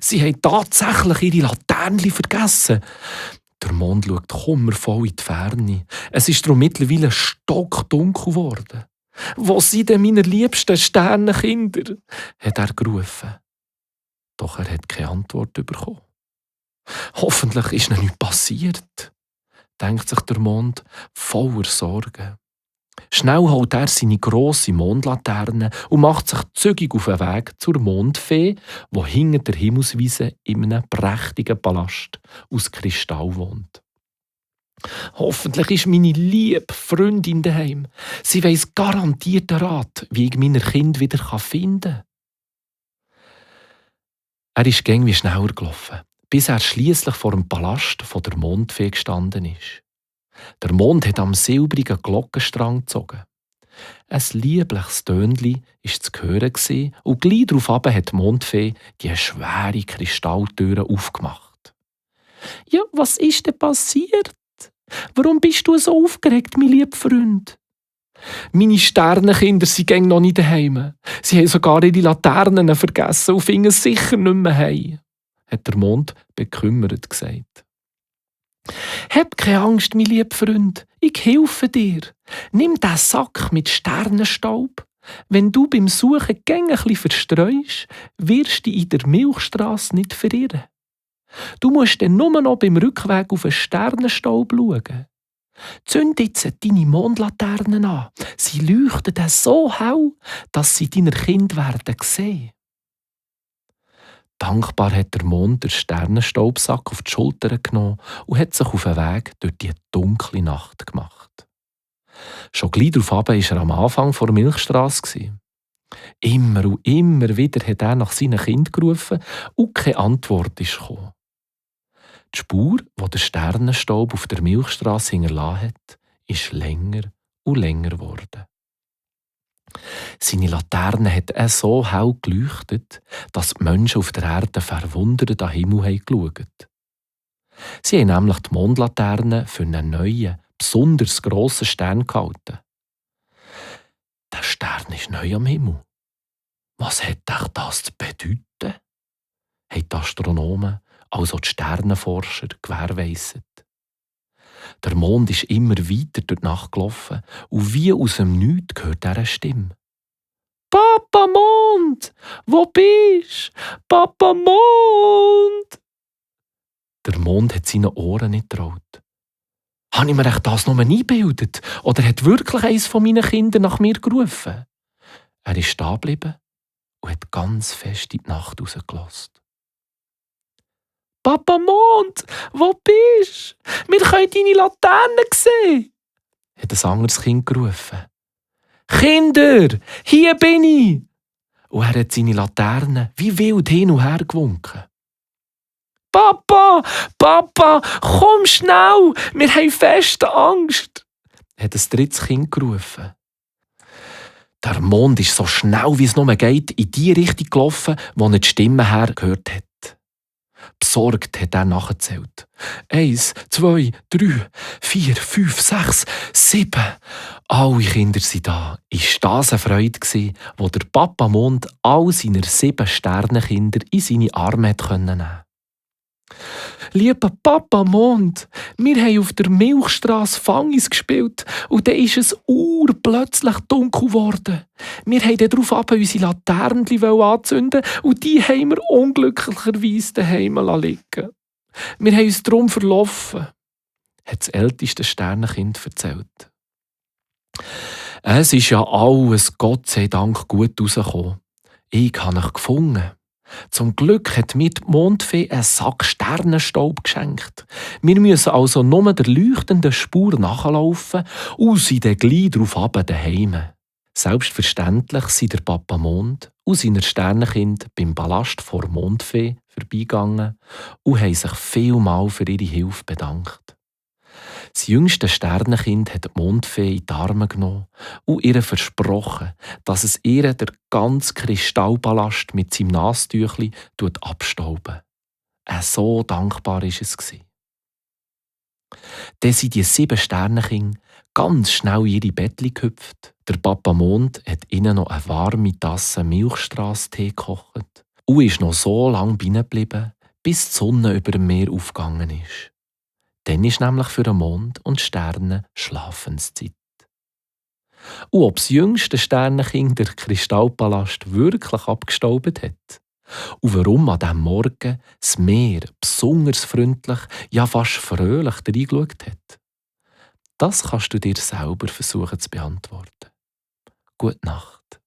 Sie haben tatsächlich ihre Laternchen vergessen. Der Mond schaut kummervoll in die Ferne. Es ist darum mittlerweile stockdunkel geworden. «Wo sind denn meine liebsten Sternenkinder?» hat er gerufen. Doch er hat keine Antwort bekommen. Hoffentlich ist noch nichts passiert, denkt sich der Mond voller Sorgen. Schnell holt er seine grosse Mondlaterne und macht sich zügig auf den Weg zur Mondfee, die hinter der Himmelswiese in einem prächtigen Palast aus Kristall wohnt. Hoffentlich ist meine liebe Freundin daheim. Sie weiss garantiert den Rat, wie ich meine Kinder wieder finden kann. Er ist irgendwie schneller gelaufen, bis er schliesslich vor dem Palast von der Mondfee gestanden ist. Der Mond hat am silbrigen Glockenstrang gezogen. Ein liebliches Tönli war zu hören und gleich darauf hat die Mondfee die schwere Kristalltüre aufgemacht. «Ja, was ist denn passiert? Warum bist du so aufgeregt, mein lieber Freund?» «Meine Sternenkinder sind noch nicht daheim. Sie haben sogar ihre Laternen vergessen und finden sicher nicht mehr heim», hat der Mond bekümmert gesagt. «Hab keine Angst, mein lieber Freund, ich helfe dir. Nimm diesen Sack mit Sternenstaub. Wenn du beim Suchen ein bisschen verstreust, wirst du in der Milchstrasse nicht verirren. Du musst dann nur noch beim Rückweg auf den Sternenstaub schauen. Zünd jetzt deine Mondlaternen an. Sie leuchten dann so hell, dass sie deiner Kind werden sehen.» Dankbar hat der Mond den Sternenstaubsack auf die Schulter genommen und hat sich auf den Weg durch die dunkle Nacht gemacht. Schon gleich darauf war er am Anfang vor der Milchstrasse. Immer und immer wieder hat er nach seinen Kindern gerufen und keine Antwort ist gekommen. Die Spur, die der Sternenstaub auf der Milchstrasse hinterlassen hat, ist länger und länger geworden. Seine Laterne hat so hell geleuchtet, dass die Menschen auf der Erde verwundert an den Himmel geschaut haben. Sie haben nämlich die Mondlaterne für einen neuen, besonders grossen Stern gehalten. Der Stern ist neu am Himmel. Was hat das zu bedeuten? Haben die Astronomen, also die Sternenforscher, gewährleistet. Der Mond ist immer weiter durch die Nacht gelaufen und wie aus dem Nichts hört er eine Stimme. «Papa Mond, wo bist? Papa Mond!» Der Mond hat seinen Ohren nicht getraut. Habe ich mir echt das nur eingebildet? Oder hat wirklich eines von meinen Kindern nach mir gerufen? Er ist stehen geblieben und hat ganz fest in die Nacht rausgelassen. «Papa Mond, wo bist? Wir können deine Laterne sehen!» hat ein anderes Kind gerufen. «Kinder, hier bin ich!» Und er hat seine Laterne wie wild hin und her gewunken. «Papa, Papa, komm schnell, wir haben feste Angst!» hat ein drittes Kind gerufen. Der Mond ist so schnell, wie es nur geht, in die Richtung gelaufen, wo er die Stimme hergehört hat. Besorgt hat er nachgezählt. 1, 2, 3, 4, 5, 6, 7. Alle Kinder sind da. Ist das eine Freude gewesen, wo der Papa Mond all seine 7 Sternenkinder in seine Arme nehmen konnte. «Lieber Papa Mond, wir haben auf der Milchstrasse Fangis gespielt und dann ist es plötzlich dunkel geworden. Wir wollten darauf unsere Laternchen anzünden und die haben wir unglücklicherweise daheim liegen. Wir haben uns darum verlaufen», hat das älteste Sternenkind erzählt. «Es ist ja alles Gott sei Dank gut rausgekommen. Ich habe euch gefunden. Zum Glück hat mir die Mondfee einen Sack Sternenstaub geschenkt. Wir müssen also nur der leuchtenden Spur nachlaufen und sind dann gleich darauf daheim.» Selbstverständlich sind der Papa Mond und seine Sternenkinder beim Palast vor Mondfee vorbeigegangen und haben sich vielmal für ihre Hilfe bedankt. Das jüngste Sternenkind hat die Mondfee in die Arme genommen und ihr versprochen, dass es ihr der ganze Kristallpalast mit seinem Nastüchli abstauben. So dankbar war es. Dann sind die 7 Sternenkinder ganz schnell in ihre Bettchen gehüpft. Der Papa Mond hat ihnen noch eine warme Tasse Milchstrasse-Tee gekocht und ist noch so lange binnen geblieben, bis die Sonne über dem Meer aufgegangen ist. Dann ist nämlich für den Mond und die Sterne Schlafenszeit. Und ob das jüngste Sternenkind der Kristallpalast wirklich abgestaubt hat und warum an diesem Morgen das Meer besonders freundlich, ja fast fröhlich reingeschaut hat, das kannst du dir selber versuchen zu beantworten. Gute Nacht.